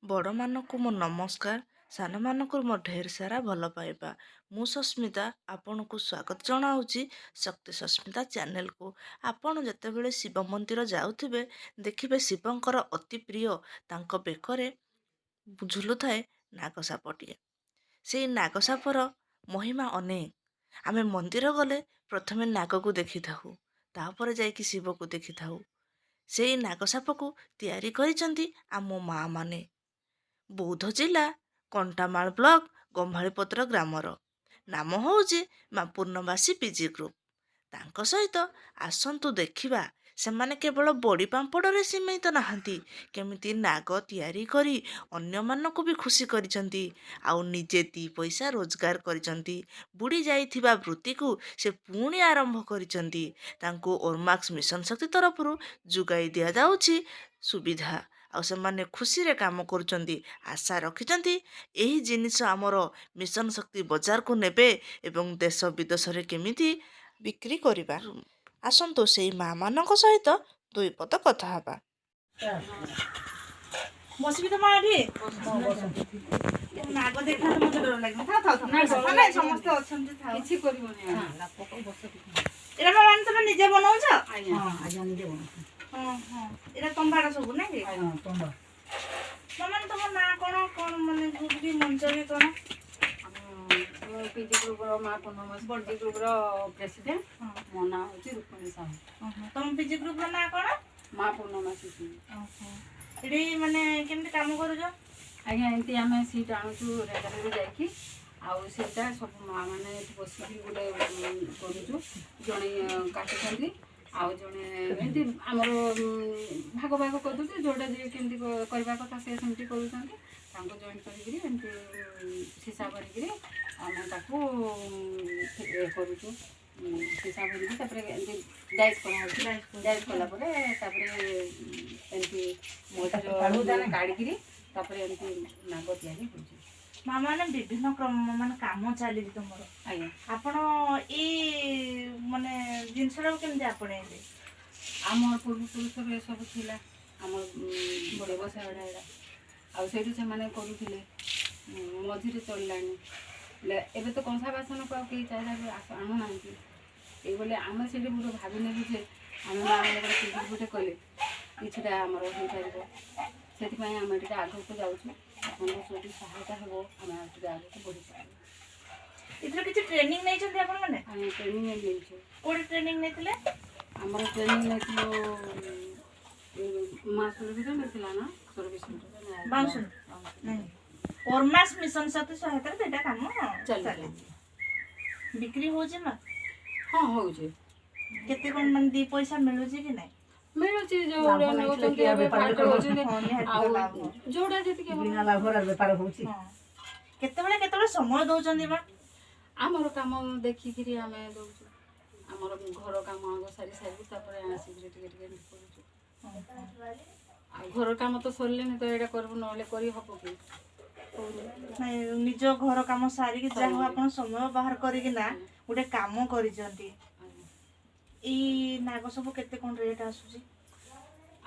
ବଡ଼ମାନଙ୍କୁ ମୋ ନମସ୍କାର, ସାନମାନଙ୍କୁ ମୋ ଢେର ସାରା ଭଲ ପାଇବା। ମୁଁ ସସ୍ମିତା ଆପଣଙ୍କୁ ସ୍ୱାଗତ ଜଣାଉଛି ଶକ୍ତି ସସ୍ମିତା ଚ୍ୟାନେଲକୁ। ଆପଣ ଯେତେବେଳେ ଶିବ ମନ୍ଦିର ଯାଉଥିବେ, ଦେଖିବେ ଶିବଙ୍କର ଅତି ପ୍ରିୟ ତାଙ୍କ ବେକରେ ଝୁଲୁଥାଏ ନାଗ ସାପଟିଏ। ସେଇ ନାଗ ସାପର ମହିମା ଅନେକ। ଆମେ ମନ୍ଦିର ଗଲେ ପ୍ରଥମେ ନାଗକୁ ଦେଖିଥାଉ, ତାପରେ ଯାଇକି ଶିବକୁ ଦେଖିଥାଉ। ସେଇ ନାଗ ସାପକୁ ତିଆରି କରିଛନ୍ତି ଆମ ମା ମାନେ। ବୌଦ୍ଧ ଜିଲ୍ଲା କଣ୍ଟାମାଳ ବ୍ଲକ ଗମ୍ଭାଳିପତ୍ର ଗ୍ରାମର ନାମ ହେଉଛି ମା ପୂର୍ଣ୍ଣବାସୀ ପିଜି ଗ୍ରୁପ। ତାଙ୍କ ସହିତ ଆସନ୍ତୁ ଦେଖିବା, ସେମାନେ କେବଳ ବଡ଼ି ପାମ୍ପଡ଼ରେ ସୀମିତ ନାହାନ୍ତି, କେମିତି ନାଗ ତିଆରି କରି ଅନ୍ୟମାନଙ୍କୁ ବି ଖୁସି କରିଛନ୍ତି ଆଉ ନିଜେ ଦି ପଇସା ରୋଜଗାର କରିଛନ୍ତି। ବୁଡ଼ି ଯାଇଥିବା ବୃତ୍ତିକୁ ସେ ପୁଣି ଆରମ୍ଭ କରିଛନ୍ତି। ତାଙ୍କୁ ଓର୍ମାକ୍ସ ମିଶନ ଶକ୍ତି ତରଫରୁ ଯୋଗାଇ ଦିଆଯାଉଛି ସୁବିଧା ଆଉ ସେମାନେ ଖୁସିରେ କାମ କରୁଛନ୍ତି। ଆଶା ରଖିଛନ୍ତି, ଏହି ଜିନିଷ ଆମର ମିଶନ ଶକ୍ତି ବଜାରକୁ ନେବେ ଏବଂ ଦେଶ ବିଦେଶରେ କେମିତି ବିକ୍ରି କରିବା। ଆସନ୍ତୁ ସେଇ ମା ମାନଙ୍କ ସହିତ ଦୁଇ ପଦ କଥା ହେବା। ବସିବି ତ ମା ଏଠି? ନାଗ ଦେଖିଲେ ମତେ ଡର ଲାଗିବ। ଥାଉ ଥାଉ ଥାଉ, ନାଇଁ, ସମସ୍ତେ ଅଛନ୍ତି, ଥାଉ। କିଛି କରିବନି। ଏଇଟା ମା ମାନେ ତମେ ନିଜେ ବନଉଛ? ଆଜ୍ଞା। ହଁ ଆଜ୍ଞା, ନିଜେ ବନଉଛୁ। ହଁ, ଏଇଟା ତମ୍ବାଟା ସବୁ ନାଇଁ କି? ହଁ, ତମ୍ବା। ମା ମାନେ ତମ ନାଁ କଣ କଣ, ମାନେ ଗ୍ରୁପ କି ମଞ୍ଚ କି କଣ? ମୁଁ ପିଜି ଗ୍ରୁପର ମା ପୂର୍ଣ୍ଣମାସୀ ପିଜି ଗ୍ରୁପର ପ୍ରେସିଡେଣ୍ଟ। ମୋ ନାଁ ହେଉଛି ରୁକ୍ମଣୀ ସାହୁ। ତମ ପିଜି ଗ୍ରୁପର ନାଁ କଣ? ମା ପୂର୍ଣ୍ଣମାସୀ ସିଂ। ଓହୋ। ଏଠି ମାନେ କେମିତି କାମ କରୁଛ? ଆଜ୍ଞା, ଏମିତି ଆମେ ସିଟ୍ ଆଣୁଛୁ ରେଙ୍ଗାଲିରୁ ଯାଇକି, ଆଉ ସେଇଟା ସବୁ ମା ମାନେ ଏଠି ବସିକି ଗୋଟେ କରୁଛୁ। ଜଣେ କାଟୁଛନ୍ତି ଆଉ ଜଣେ ଏମିତି ଆମର ଭାଗ ଭାଗ କରିଦେଉଛୁ। ଯେଉଁଟା ଯିଏ କେମିତି କରିବା କଥା ସେ ସେମିତି କରୁଛନ୍ତି। ତାଙ୍କୁ ଜଏଣ୍ଟ କରିକିରି ଏମିତି ସୀସା ଭରିକିରି ଆମେ ତାକୁ ଇଏ କରୁଛୁ। ସୀସା ଭରିକି ତାପରେ ଏମିତି ଡାଇସ୍ କରାହେଉଛି। ଡାଇସ୍ କଲା ପରେ ତାପରେ ଏମିତି ମଝିର କାଢ଼ିକିରି ତାପରେ ଏମିତି ନାଗ ତିଆରି ହେଉଛି। ମା ମାନେ ବିଭିନ୍ନ କ୍ରମ ମାନେ କାମ ଚାଲିଛି ତମର? ଆଜ୍ଞା। ଆପଣ ଏଇ ମାନେ ଜିନିଷଟାକୁ କେମିତି ଆପଣେଇଲେ? ଆମର ପୂର୍ବପୁରୁଷରୁ ଏସବୁ ଥିଲା। ଆମର ବ୍ୟବସାୟଟା ଏଇଟା, ଆଉ ସେଇଠୁ ସେମାନେ କରୁଥିଲେ। ମଝିରେ ଚଳିଲାଣି। ହେଲେ ଏବେ ତ କଂସା ବାସନକୁ ଆଉ କେହି ଚାହିଦା ବି ଆଣୁନାହାନ୍ତି। ଏଇଭଳି ଆମେ ସେଇଠି ଗୋଟେ ଭାବି ନେଲୁ ଯେ ଆମେ ମା ମାନେ ଗୋଟେ ପିଜି ଗୋଟେ କଲେ କିଛିଟା ଆମର ହେଇପାରିବ। ସେଥିପାଇଁ ଆମେ ଟିକେ ଆଗକୁ ଯାଉଛୁ। ଆପଣଙ୍କ ସେଇଠି ସହାୟତା ହେବ, ଆମେ ଆଉ ଟିକେ ଆଗକୁ ବଢ଼ିପାରିବୁ। ଏଥିରେ କିଛି ଟ୍ରେନିଂ ନେଇଛନ୍ତି ଆପଣ ମାନେ? ଆମେ ଟ୍ରେନିଂ ନେଇଛୁ। କୋଉଠି ଟ୍ରେନିଂ ନେଇଥିଲେ? ଆମର ଟ୍ରେନିଂ ନେଇଥିଲୁ, ମା ସୁରଭିରେ ନେଇଥିଲା ନା ସୁରଭି ସେଣ୍ଟରରେ। ବାଉଁଶୁଣୀ? ନାଇଁ, ଓର୍ମାସ ମିଶନ ଶକ୍ତି ସହାୟତାରେ ସେଇଟା କାମ ଚାଲିଛି। ଚାଲିଛି। ବିକ୍ରି ହଉଛି ମା? ହଁ, ହଉଛି। କେତେ କଣ, ମାନେ ଦି ପଇସା ମିଳୁଛି କି ନାଇଁ? ମିଳୁଛି। ଯୋଉଟା ଲାଭ ନାହିଁ ନେଉଛନ୍ତି କି ଏବେ ବେପାର ଫାଷ୍ଟ କରିବ? ହଉଛନ୍ତି। ହଁ, ନିହାତି ତ ଆଉ ଲାଭ। ଯୋଉଟା ଯେତିକି ହବ। ବିନା ଲାଭରେ ବେପାର ହଉଛି? ହଁ। କେତେବେଳେ କେତେବେଳେ ସମୟ ଦଉଛନ୍ତି ମା? ଆମର କାମ ଦେଖିକିରି ଆମେ ଦଉଛୁ। ଆମର ଘର କାମ ଆଗ ସାରି ସାରିକି ତାପରେ ଆସିକିରି ଟିକେ ଟିକେ ଏମିତି କରୁଛୁ। ଆଉ ଘର କାମ ତ ସରିଲେନି ତ ଏଇଟା କରିବୁ, ନହେଲେ କରି ହବ କି ହଉନି। ନାଇଁ, ନିଜ ଘର କାମ ସାରିକି ଯାହା ହଉ ଆପଣ ସମୟ ବାହାର କରିକି ନା ଗୋଟେ କାମ କରିଛନ୍ତି। ଏଇ ନାଗ ସବୁ କେତେ କଣ ରେଟ୍ ଆସୁଛି?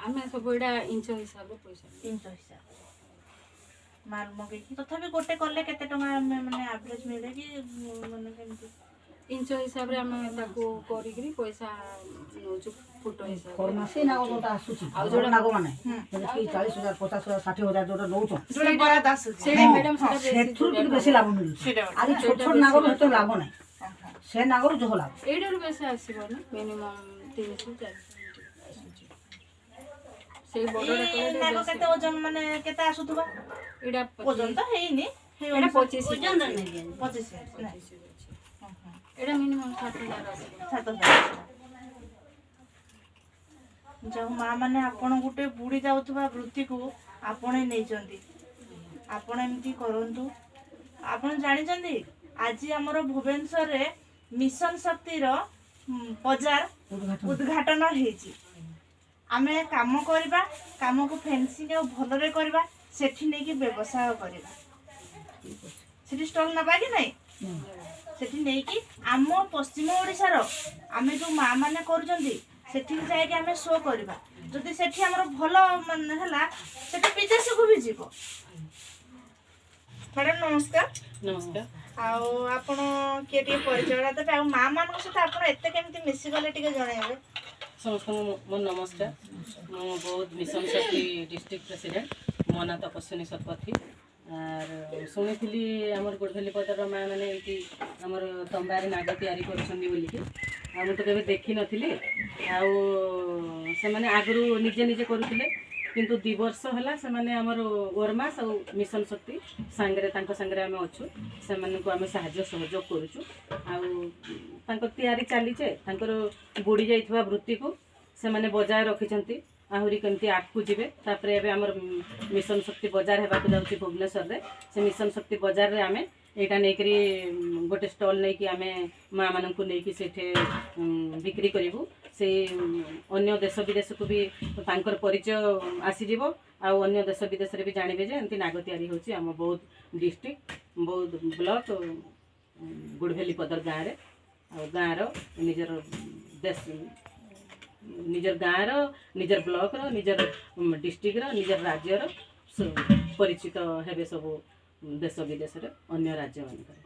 ଆମେ ସବୁ ଏଇଟା ଇଞ୍ଚ ହିସାବରେ ପଇସା ନେଉ। ଇଞ୍ଚ ହିସାବରେ ମାଲ ମଗେଇକି ତଥାପି ଗୋଟେ କଲେ କେତେ ଟଙ୍କା ଆମେ ମାନେ ଆଭରେଜ ମିଳେ କି ମାନେ କେମିତି? ଇଞ୍ଚ ହିସାବରେ ଆମେ ତାକୁ କରିକିରି ପଇସା ନଉଛୁ, ଫୁଟ ହିସାବରେ। ଫର୍ମାସୀ ନାଗ ଯୋଉଟା ଆସୁଛି ଆଉ ଆଉ ଯୋଉଟା- ନାଗ ମାନେ ଯେମିତିକି 40,000, 50,000, 60,000 ଯୋଉଟା ନଉଛନ୍। ଯୋଉଟା ବରାଦ ଆସୁଛି। ସେଇଟା ମ୍ୟାଡ଼ାମ, ସେଇଟା ବେଶୀ ସେଥିରୁ ଟିକେ ବେଶୀ ଲାଭ ମିଳୁଛି। ସେଇଟା ଆଜି ଛୋଟ ଛୋଟ ନାଗରୁ ଏତେ ଲାଭ ନାହିଁ, ସେ ନାଗରୁ ଯୋଉ ଲାଭ। ଏଇଟାରୁ ବେଶୀ ଆସିବନି, ମିନିମମ୍ 300 400 ଏମିତି ଆସୁଛି। ସେଇ ବଡ଼ଟା କଲେ ଏଇ ଟିକେ ନାଗ ବେଶୀ। କେତେ ଓଜନ, ମାନେ କେତେ ଆସୁଥିବ? ଏଇଟା ଓଜନ ତ ହେଇନି। ସେଇ ଏଇଟା ଅନୁସାରେ 25। 25 ଇଞ୍ଚ ନା? 25 ଅଛି। ଏଇଟା ମିନିମମ୍ 7,000 ଆସିବ। 7,000। ଯୋଉ ମା ମାନେ ଆପଣ ଗୋଟେ ବୁଡ଼ି ଯାଉଥିବା ବୃତ୍ତିକୁ ଆପଣେଇ ନେଇଛନ୍ତି, ଆପଣ ଏମିତି କରନ୍ତୁ। ଆପଣ ଜାଣିଛନ୍ତି, ଆଜି ଆମର ଭୁବନେଶ୍ୱରରେ ମିଶନ ଶକ୍ତିର ବଜାର ଉଦ୍ଘାଟନ ହେଇଛି। ଆମେ କାମ କରିବା, କାମକୁ ଫେନ୍ସିଂ ଆଉ ଭଲରେ କରିବା, ସେଠି ନେଇକି ବ୍ୟବସାୟ କରିବା। ସେଠି ଷ୍ଟଲ୍ ନେବା କି ନାଇଁ? ସେଠି ନେଇକି ଆମ ପଶ୍ଚିମ ଓଡ଼ିଶାର ଆମେ ଯୋଉ ମା ମାନେ କରୁଛନ୍ତି, ସେଠିକି ଯାଇକି ଆମେ ଶୋ କରିବା। ଯଦି ସେଠି ଆମର ଭଲ ମାନେ ହେଲା, ସେଠି ବିଦେଶକୁ ବି ଯିବ। ମ୍ୟାଡ଼ାମ୍ ନମସ୍କାର। ନମସ୍କାର। ଆଉ ଆପଣ କିଏ ଟିକେ ପରିଚୟଟା ଦେବେ, ଆଉ ମା ମାନଙ୍କ ସହିତ ଆପଣ ଏତେ କେମିତି ମିଶିଗଲେ ଟିକେ ଜଣେଇବେ। ସମସ୍ତଙ୍କୁ ମୋ ନମସ୍କାର। ମୁଁ ବୌଦ୍ଧ ମିଶନ ଶକ୍ତି ଡିଷ୍ଟ୍ରିକ୍ଟ ପ୍ରେସିଡେଣ୍ଟ। ମୋ ନାଁ ତପସ୍ୱିନୀ ଶତପଥୀ। ଆର୍ ଶୁଣିଥିଲି ଆମର ଗୋଡ଼ଭେଲିପଦରର ମା ମାନେ ଏଇଠି ଆମର ତମ୍ବାରେ ନାଗ ତିଆରି କରୁଛନ୍ତି ବୋଲିକି, ଆଉ ମୁଁ ତ କେବେ ଦେଖିନଥିଲି। ଆଉ ସେମାନେ ଆଗରୁ ନିଜେ ନିଜେ କରୁଥିଲେ, କିନ୍ତୁ 2 ବର୍ଷ ହେଲା ସେମାନେ ଆମର ଓରମାସ ଆଉ ମିଶନ ଶକ୍ତି ସାଙ୍ଗରେ, ତାଙ୍କ ସାଙ୍ଗରେ ଆମେ ଅଛୁ। ସେମାନଙ୍କୁ ଆମେ ସାହାଯ୍ୟ ସହଯୋଗ କରୁଛୁ ଆଉ ତାଙ୍କର ତିଆରି ଚାଲିଛେ। ତାଙ୍କର ବୁଡ଼ି ଯାଇଥିବା ବୃତ୍ତିକୁ ସେମାନେ ବଜାୟ ରଖିଛନ୍ତି, ଆହୁରି କେମିତି ଆଗକୁ ଯିବେ। ତାପରେ ଏବେ ଆମର ମିଶନ ଶକ୍ତି ବଜାର ହେବାକୁ ଯାଉଛି ଭୁବନେଶ୍ୱରରେ। ସେ ମିଶନ ଶକ୍ତି ବଜାରରେ ଆମେ ଏଇଟା ନେଇକରି ଗୋଟେ ଷ୍ଟଲ୍ ନେଇକି ଆମେ ମାଆମାନଙ୍କୁ ନେଇକି ସେଇଠି ବିକ୍ରି କରିବୁ। ସେଇ ଅନ୍ୟ ଦେଶ ବିଦେଶକୁ ବି ତାଙ୍କର ପରିଚୟ ଆସିଯିବ, ଆଉ ଅନ୍ୟ ଦେଶ ବିଦେଶରେ ବି ଜାଣିବେ ଯେ ଏମିତି ନାଗ ତିଆରି ହେଉଛି ଆମ ବୌଦ୍ଧ ଡିଷ୍ଟ୍ରିକ୍ଟ, ବୌଦ୍ଧ ବ୍ଲକ, ଗୁଡ଼ଭେଲିପଦର ଗାଁରେ। ଆଉ ଗାଁର ନିଜର ଦେଶ, ନିଜର ଗାଁର, ନିଜର ବ୍ଲକର, ନିଜର ଡିଷ୍ଟ୍ରିକ୍ଟର, ନିଜର ରାଜ୍ୟର ପରିଚିତ ହେବେ ସବୁ ଦେଶ ବିଦେଶରେ, ଅନ୍ୟ ରାଜ୍ୟମାନଙ୍କରେ।